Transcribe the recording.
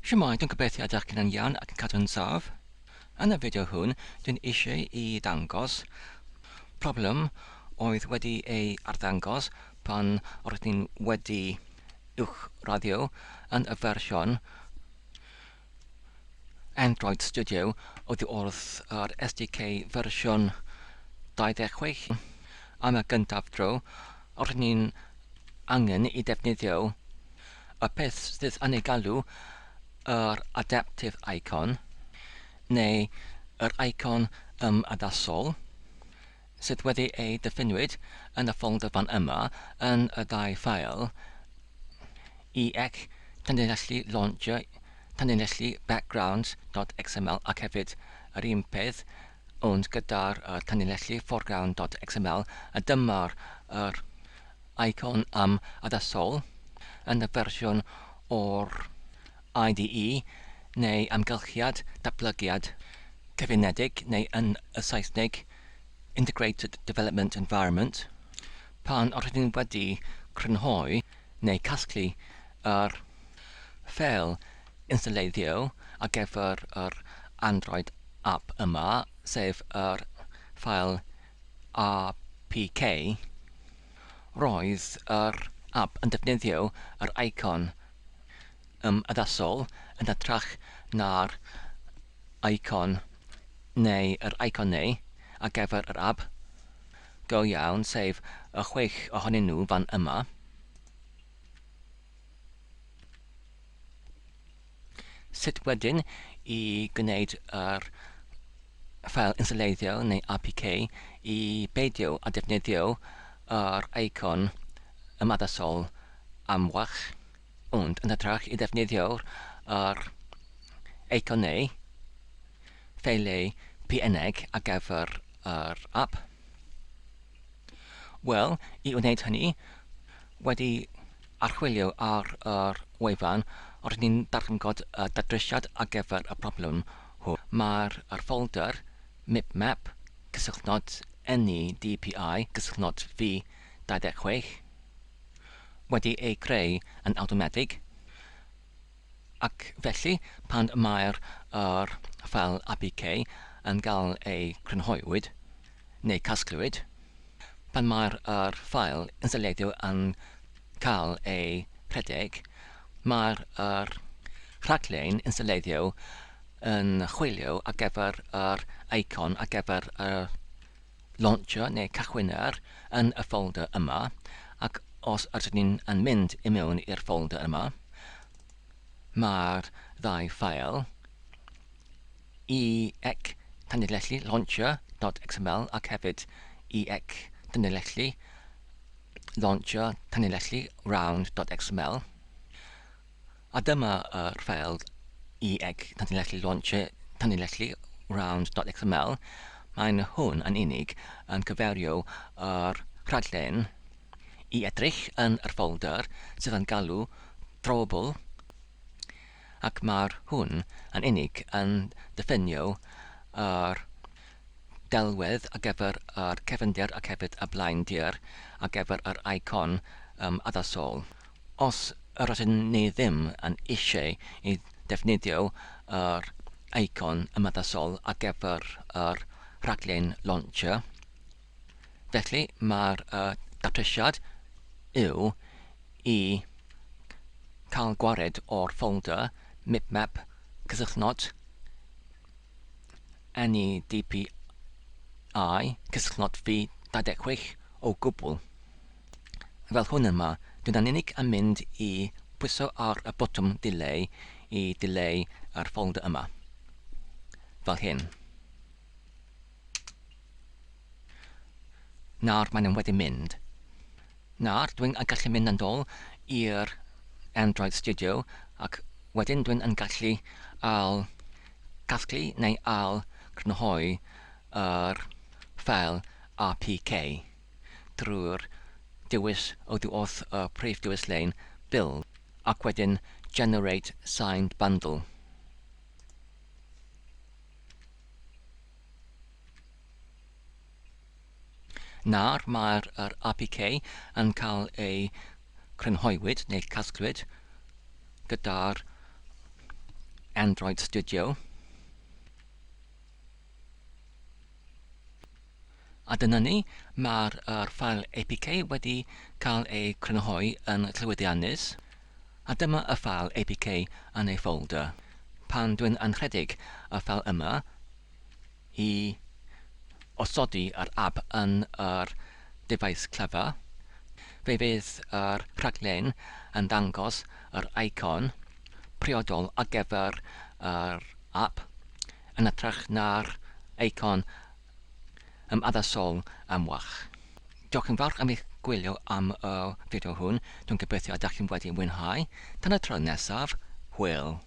Shwmae, dwi'n gobeithio ydych chi'n iawn ac yn cadw'n saff. Yn y fideo hwn, dwi'n eisiau i ddangos problem oedd wedi ei arddangos pan roeddwn ni'n wedi uwchraddio yn y fersiwn Android Studio oddi wrth yr SDK fersiwn 26. Am y gyntaf dro, roeddwn ni'n angen i defnyddio y peth sydd yn ei galw yr Adaptive Icon, neu yr icon ymaddasol, sydd wedi ei diffiniwyd yn y ffolder fan yma yn y ddau ffael ec tanlinellu launcher tanlinellu background.xml ac hefyd yr un peth ond gyda'r tanlinellu foreground.xml a dyma'r yr icon am addasol yn y fersiwn o'r IDE neu amgylchiad datblygiad cyfunedig neu yn y Saesneg Integrated Development Environment, pan rydyn wedi crynhoi neu casglu yr ffeil instaleiddio ar gyfer yr Android app yma, sef yr ffael APK, roedd yr app yn defnyddio yr icon ymaddasol yn hytrach na'r icon neu yr iconau ar gyfer yr app go iawn, sef y chwech ohonyn nhw fan yma. Sut wedyn i gwneud yr ffael instaleiddio neu APK i beidio â defnyddio yr icon ymaddasol amlach, ond yn hytrach i ddefnyddio'r yr eiconau ffeiliau PNG ar gyfer yr app? Wel, i wneud hynny, wedi archwilio ar yr wefan, rydyn ni'n darganfod y datrysiad ar gyfer y broblem hwn. Mae'r yr ffolder mipmap cysylltnod NEDPI cysylltnod V26 wedi ei creu yn awtomatig, Ac felly, pan mae'r yr ffeil APK yn gael ei crynhoiwyd, neu casglwyd, pan mae'r yr ffeil instaleiddio yn cael ei rhedeg, mae'r yr rhaglen instaleiddio yn chwilio ar gyfer yr eicon ar gyfer y launcher neu cychwynner yn y ffolder yma, ac os ydyn ni'n yn mynd i mewn i'r ffolder yma, mae'r ddau ffael ec tanlinellu launcher.xml ac hefyd ec tanlinellu launcher tanlinellu round.xml. A dyma yr ffeil ec tanlinellu launcher tanlinellu round.xml. Mae'n hwn yn unig yn cyferio yr rhaglen i edrych yn yr ffolder sydd yn galw drawable ac mae'r hwn yn unig yn diffinio yr delwedd ar gyfer yr cefndir ac hefyd y blaendir ar gyfer yr icon um, addasol. Os yr ydyn ni ddim yn eisiau i ddefnyddio yr eicon ymaddasol ar gyfer yr rhaglen launcher, felly mae'r datrysiad yw i cael gwared o'r ffolder mipmap cysylltnod NEDPI cysylltnod V26 o gwbl. Fel hwn yma, dwi'n yn unig yn mynd i pwyso ar y botwm dileu i dileu yr ffolder yma. Fel hyn. Nawr maen nhw wedi mynd. Nawr dwi'n yn gallu mynd yn ôl i'r Android Studio ac wedyn dwi'n yn gallu ail casglu neu ail crynhoi yr ffael APK. drwy'r dewis oddi wrth y prif dewislen Build ac wedyn Generate Signed Bundle. Nawr mae'r yr APK yn cael ei crynhoiwyd neu casglwyd gyda'r Android Studio. A dyna ni, mae'r er ffael APK wedi cael ei crynhoi yn llwyddiannus. A dyma y ffael APK yn ei ffolder. Pan dwi'n anrhedeg y ffael yma i osodi yr app yn yr defaes clyfar, fe fydd yr rhaglen yn dangos yr icon priodol ar gyfer yr app yn hytrach na'r eicon ymaddasol amlach. Diolch yn fawr am eich gwylio am y fideo hwn, dwi'n gobeithio ydych chi'n wedi mwynhau. Tan y tro nesaf, hwyl!